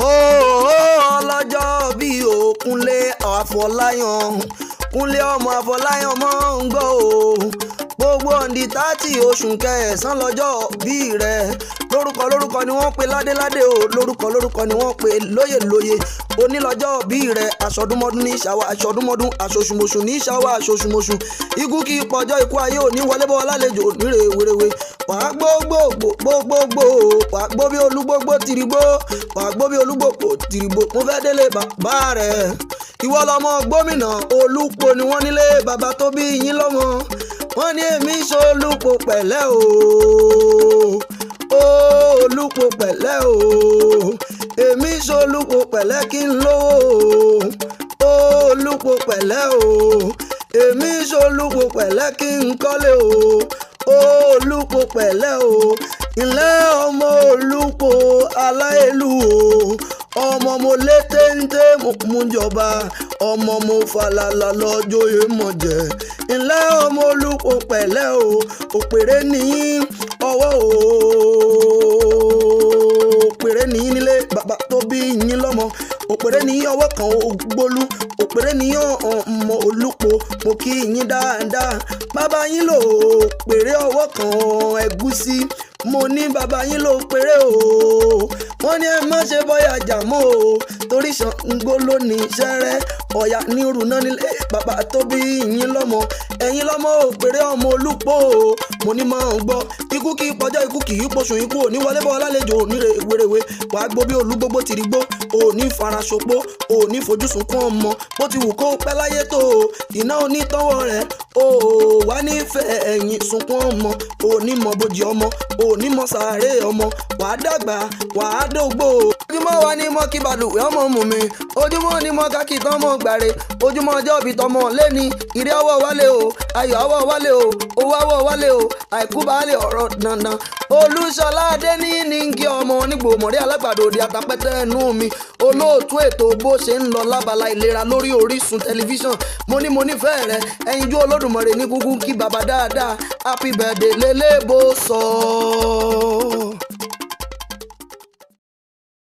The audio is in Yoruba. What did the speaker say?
Ọlọ́jọ́ bíi Òkúnlé Àfọláyàn, Kúnlé ọmọ Àfọláyàn mọ́ ń gbọ́ o. Gbogbo on the 30 oṣù kẹsàn-án lọ́jọ́ bí rẹ̀. Lórúkọ lórúkọ ni wọ́n pe ládéládé o, lórúkọ lórúkọ ni wọ́n pe lóyè lóyè. Onílọ́jọ́ bí rẹ̀, aṣọdúnmọ́dún ní ṣàwà aṣọdúnmọ́dún, aṣoṣùmọ̀ṣù ní ṣàwà aṣoṣùmọ̀ṣù. Ikú kì í pọ̀jọ́, ikú ayé òní wọlé bọ́ lálejò nírè wéréwé. Wàá gbó gbó gbó gbó gbó, wàá gbó bí olúgbógbó tìrìgbó, wàá gbó bí olúgbòkò tìrìgbó. Mo fẹ́ délé bàbá rẹ̀. Ìwọ lọmọ gómìnà Olúpo ni wọ́n nílé bàbá tó bí yín lọ́mọ. Wọ́n ní èmi ṣolúpo pẹ̀lẹ́ o, Olúpo pẹ̀lẹ́ o, èmi ṣolúpo pẹ̀lẹ́ kí n lówó o, Olúpo pẹ̀lẹ́ o, èmi ṣolúpo pẹ̀lẹ́ kí n kọ́lé o, Olúpo pẹ̀lẹ́ o. Ilé ọmọ Olúpo aláìlú o, ọmọ mo lé téńté mú jọba, ọmọ mo falala lọ́jọ́ èèmọ̀ jẹ́. Ilé ọmọ Olúpo pẹ̀lẹ́ o, òpèrè nìyí ọwọ́ o, òpèrè nìyí nílé bàbá tó bí yín lọ́mọ. Òpèrè nìyí ọwọ́ kan ògbólú, òpèrè nìyí ọmọ Olúpo. Mo kí yín dáadáa, bàbá yín lò òpèrè ọwọ́ kan ẹ̀gúsí. Mo ní bàbá yín ló péré o. Wọ́n ní ẹ má ṣe bọ́yà jà mọ́ o, torí Ṣàngó ló ní sẹ́rẹ́, Ọ̀yà ní rúná nílé bàbá tó bí yín lọ́mọ. Ẹ̀yin lọ́mọ òpèrè ọmọ Olúpo o. Mo ní máa ń gbọ́, ikú kì í pọjọ́, ikú kì í poṣù, ikú òní wọlé bọ́ lálejò onírè wéréwé. Wàá gbó bí olúgbógbó tìrìgbó, òní farasopó, òní fojú sunkún ọmọ. Bó ti wù kó pẹ́ láyé tó o, iná onítọ́wọ́ rẹ̀ o wá nífẹ̀ẹ́ ẹ̀yìn sunkún ọmọ. Òní mọ bójì ọmọ, òní mọ sàárè ọmọ. Wàá dàgbà, wàá dògbò. Ojúmọ́ wa ní mọ́ kí balùwẹ̀ ọmọ mú mi, ojúmọ́ ní mọ́ kákì tán mọ́ gbàre, ojúmọ́ ọjọ́ òbí tọmọ lẹ́ni. Ìrẹ́ ọwọ́ wálé o, ayọ̀ ọwọ́ wálé o, owó ọwọ́ wálé o, àìkú baálé ọ̀rọ̀ dandan. Olúṣọlá Adéní ní kí ọmọ onígbò mọ̀rí alágbàdo òde àtàpẹ́tẹ́ ẹnu mi, olóòtú ètò bó ṣe ń lọ lábala ìlera lórí Orísun Tẹlifíṣàn. Mo ní mo nífẹ̀ẹ́ rẹ, ẹyinjú Olódùmarè ní kúkú kí bàbá dáadáa. Happy birthday lélẹ́bó sọ.